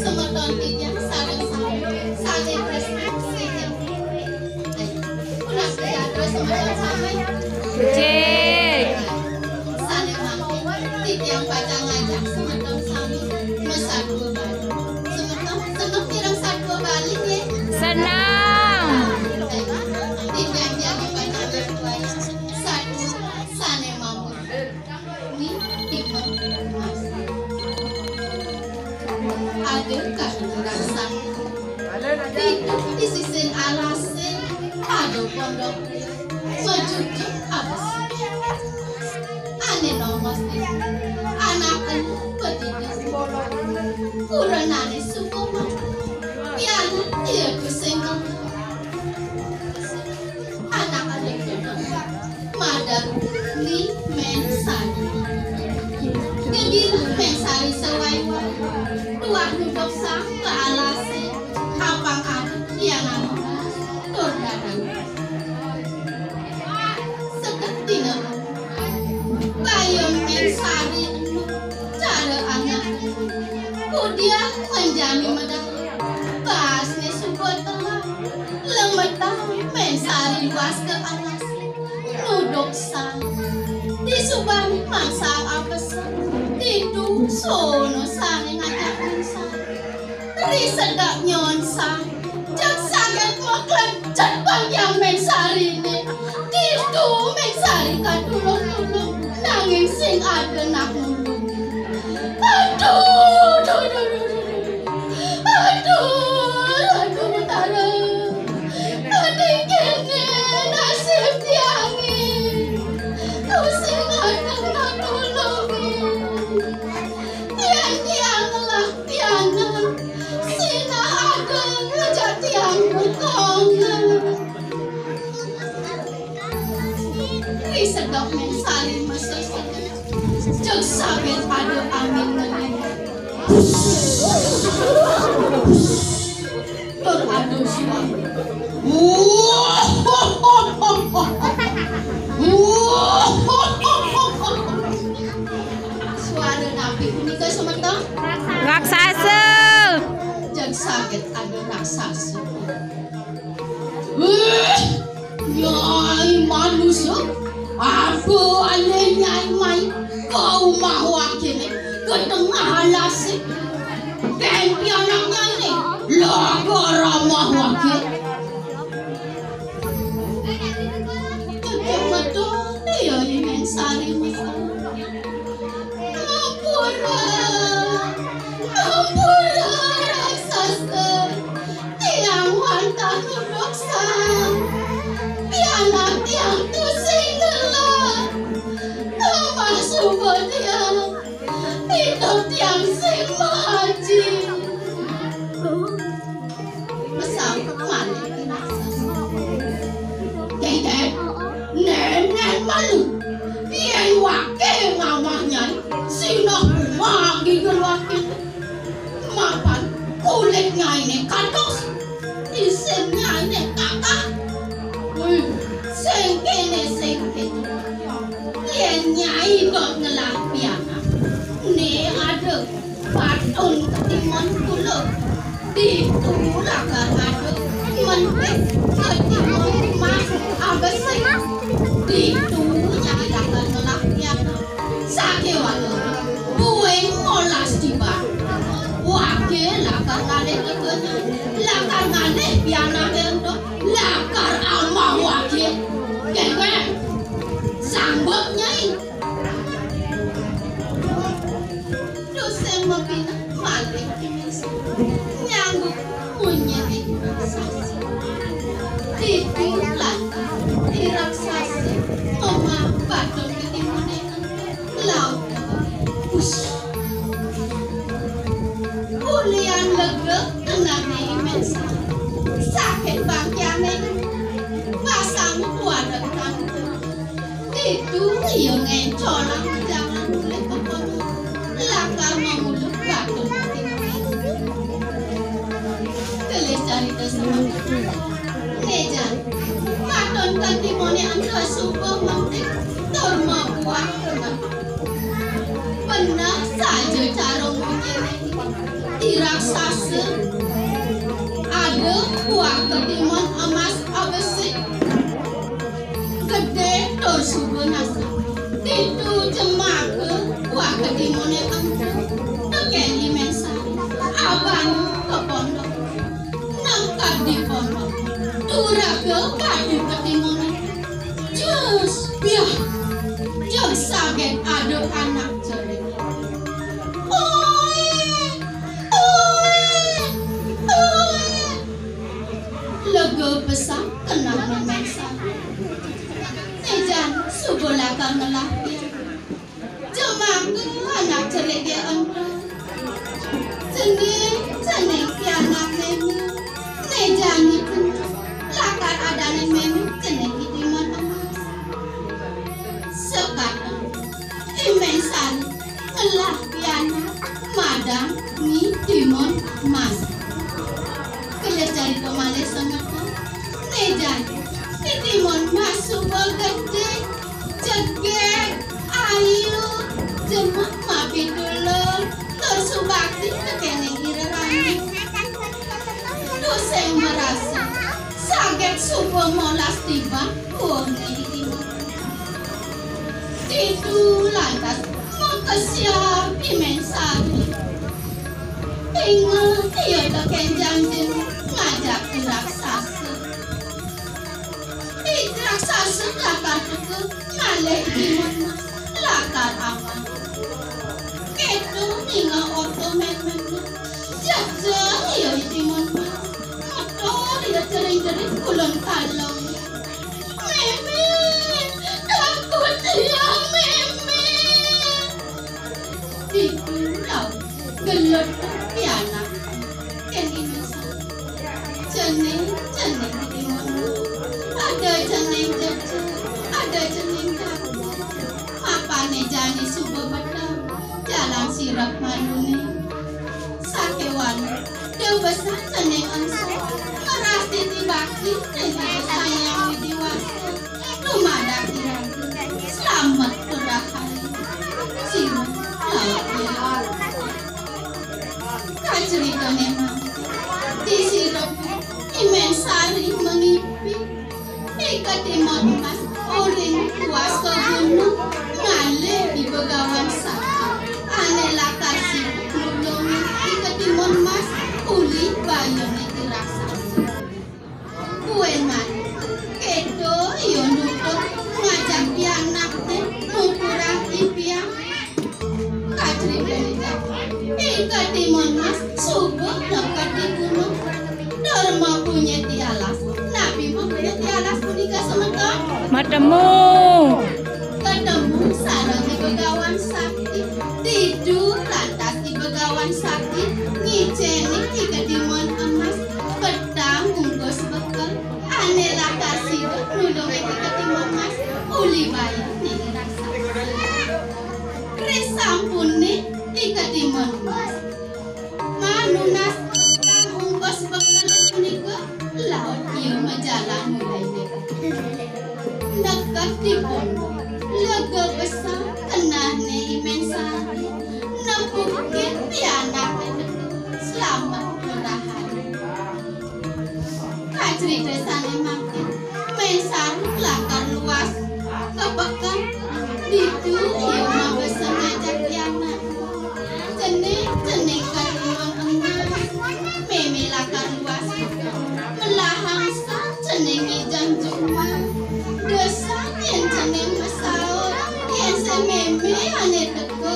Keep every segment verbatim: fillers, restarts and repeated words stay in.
Semeton titiang sareng sami sané tresna titiang. Punapi gatra semeton sami? Becik. Sané mangkin titiang pacang ngajak semeton sami masadua Bali. Semeton seneng mireng sadua Bali nggih? Seneng. Titiang jagi pacang ngaturang sadua sané mangkin. Ada kahidupan sami. Di, di sisin alasé ada pondok. Sujud abes. Ané nomos di anak anu bedidik. Kurenané sukuma. Yan iya kusing. Anak anu madan ni Mén Sari. Jadi Mén Sari sawai tuah nuduk sang ke alasé. Apang anu yang anu tur datang. Seketina bayun Mén Sari cara anak. Kudian menjani medal. Baasné suba telah. Lemetan Mén Sari luas ke alas. Nuduk sang. Di subané mangsang abesan. Ditu sono sané ngajak Mén Sari. Ri sedek nyon sang. Cek saget maklencet bang yang Mén Sariné. Ditu Mén Sari katulung-tulung. Nanging sing ada nak nulung. Aduh, aduh, aduh, aduh, aduh. Aduh, aduh, Betara. Ati kéné nasib tiangé. Tusing ada nak nulungé. Yén tiang ngelah pianak, sinah ada ngajak tiang betongan. Ri sedek Mén Sari mesesek. Jeg saget ada angin ngeling. Tur ada suara. Suara napi punika semeton? Raksasa. Jeg saget ada raksasa. Wih, Nyai manusa, apa ané Nyai mai ka umah wakiné ka tengah alasé? Kén pianak Nyainé lakar amah waki. Cecep metu, iya Mén Sari metu. Ampura, ampura, raksasa. Tiang wantah nuduk sang. Pianak tiang tusing ngelah. Amah suba tiang. Pituh tiang sing maaji. Pesan malih. Dédé, nénén malu. Yén waki ngamah Nyai, sinah kumaha gigel waki. Mapan kulit Nyainé katos, isin Nyainé kakah. Wih, sing kéné, sing kéné. Yén Nyai dot ngelah pianak, né ada patun ketimun kula. Ditu lakar ada mentih ketimun mas abesik. Ditu Nyai lakar ngelah pianak. Sakéwala buin molas tiban. Waki lakar ngalih kedanya. Lakar ngalih pianak ento. Lakar amah waki. Kénkén. Sanggup, Nyai. Tusing mapineh malih nyanggup munyin raksasa. Ditu lantas i raksasa ngemah batun ketimuné laut. Us. Ulian lega tenahné Mén Sari. Sakit bangkiané. Pasang kuadat tangkep. Ditu ia ngéncolang jangan boleh kepotong. Lakar manguluk batun ketimuné. Gelis carita semangat. Néjan, batun Ketimuné ento suba mentik tur mabuah beneh. Beneh saja cara munyiné. I raksasa ada buah ketimun emas abesik gedé tur suba nasab. Ditu jemaka buah ketimuné ento tekén I Mén Sari. Abana ka pondok. Nangkal di pondok. Turaga batu ketimuné. Jus, biah. Jeg saget ada anak cerik. Oe, oe, oe. Lega pesan kenehné Mén Sari. Né jani suba lakar ngelah pianak. Jemaka anak ceriké ento. Cening, cening pianak mémé. Né jani ento lakar adanin mémé cening ketimun emas. Sekatan I Mén Sari ngelah pianak madan Ni Timun Mas. Kelis jani pamalih semeton. Né jani Ni Timun Mas suba gedé, jegég, ayu, jemak mapitulung, tur subakti tekéning ira rama. Tusing marasa saget suba molas tiban buungné I Timun. Ditu lantas makesiab I Mén Sari. Inget ia tekén janjin ngajak i raksasa. I raksasa lakar teka ngalih I Timun Mas lakar aman. Kéto ningeh orta méméné. Jejeh ia I Timun Mas. Metor ia jering-jering kulun kalong. Mémé, takut ia, Mémé. Ditu rauh gelut pianak. Kén I Mén Sari. Cening, cening I Timun Mas. Ada cening jejeh, ada cening takut. Mapané jani suba beteng, jalan sirep maluné. Sakéwala, da besen cening engsap, ngeras titi bakti ring Ida Sang Hyang Widhi Wasa. Dumadak iraga slamet tur rahayu. Sira laut. Kaceritané mangkin, di sirep I Mén Sari mangipi. I Ketimun Mas uling tuas ka gunung ngalih I Begawan Sakti ané lakar sida nulungin I Ketimun Mas uli bayuné i raksasa. Buin mani, kéto ia nutup ngajak pianakné nuturang i pianak. Katrina I Ketimun Mas suba neked di gunung. Tur mapunyit di alas. Napi mapunyit di alas punika, semeton? Matemu. Ketemu sareng I Begawan Sakti. Ditu lantas I Begawan Sakti ngicénin I Ketimun Mas petang bungkus bekel ané lakar sida nulungin I Ketimun Mas uli bayuné i raksasa. Risampuné I Ketimun Mas manunas petang bungkus bekel punika, laut ia majalan mulih. Neked ipun, lega bes kenehné I Mén Sari, nepukin pianakné teka slamet tur rahayu. Kacrita sané mangkin, Mén Sari lakar luas ka peken. Ditu ia mabesen ngajak pianak. Cening, cening katimun emas, mémé lakar luas. Melahang sa cening ngijang jumah. Desa yén cening masaur, yén sing mémé ané teka.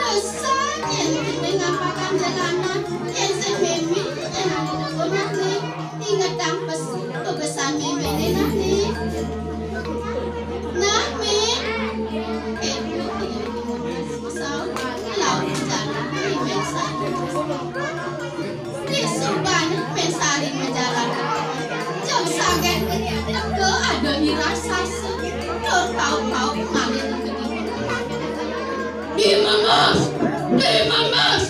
Desa yén cening ngampakang jalanan, yén sing mémé ané teka nah Ni. Ingetang pesan bebesan méméné nah Ni. Nah, Mé. Éh, saur, laut jalan, Mé, saur. Disubané Mén Sari majalan. Jeg saget teka ada i raksasa. Tur paup-paup malih. Di Memes! Di Memes!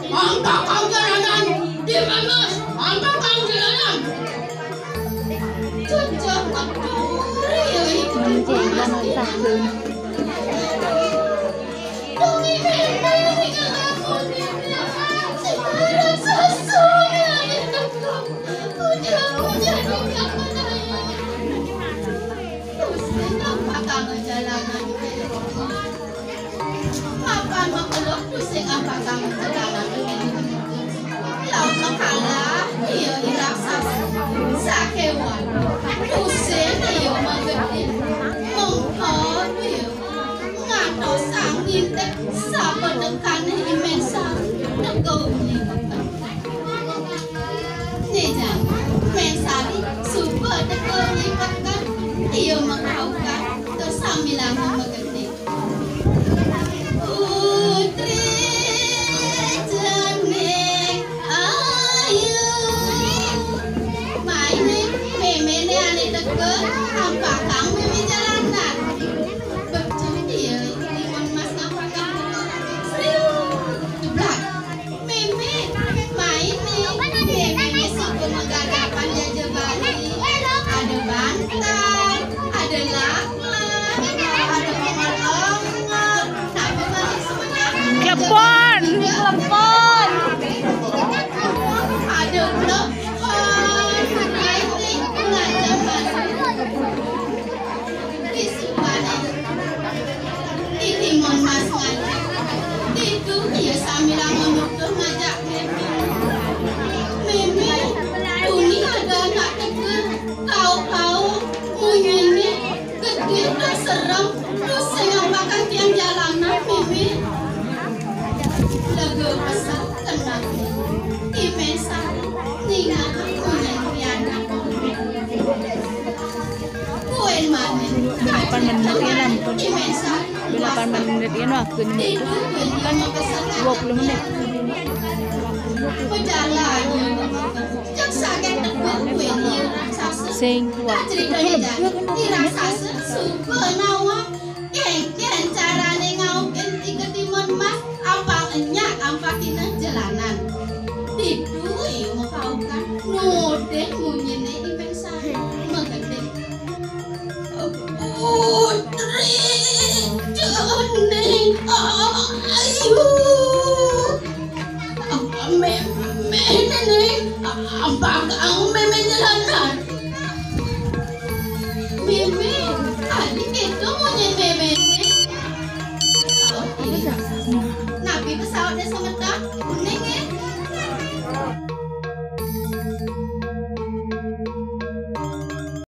Angkat kau jalanan! Di Memes! Angkat kau jalanan! Jejeh metu Papan makeluk tusing ampakang jalanan. Laut makalah, iya i raksasa. Sakéwan tusing iya magedé. Mengko iya ngantos sang ngintip sapanekané i Mén Sari teka uli peteng. Né jang, Mén Sari suba teka uli peteng, iya makaukan tur sambilanga magedé. Putri cening ayu. Mai né, méméné ané teka, ampakang mémé jalanan. Betul iya, Timun Mas ngampakang. Sriu, jeblak. Mémé, mai né, mémé suka magagapan jaja Bali. Ada bantal, ada lak, Klepon, klepon. Ada klepon. Ini ngajak masuk. Di sebelah ini. Ini Timun Mas ngajak. Itu ia sambil ngajak Mémé. Mémé, tuni ada anak teka. Kau-kau, munyiné gedé tur serem, terus sing ampakang tiang jalanan, Mémé. Lega kesel tenang. I Mén Sari ningeh munyin pianak. Kuén manéh. Delapan menit ya, ampun. I Mén Sari. Delapan menit ya, no, aku ini. Kan dua puluh menit. Pejalan. Sing kuat. Raksasa suba nawang kénkén carané ngaukin i Ketimun Mas, apang nyak ampakina jalanan. Ditu ia makaukan nuding munyiné i Mén Sari magedé. Putri cening ayu. Mémé, Néning, ampakang mémé jalanan. Mémé,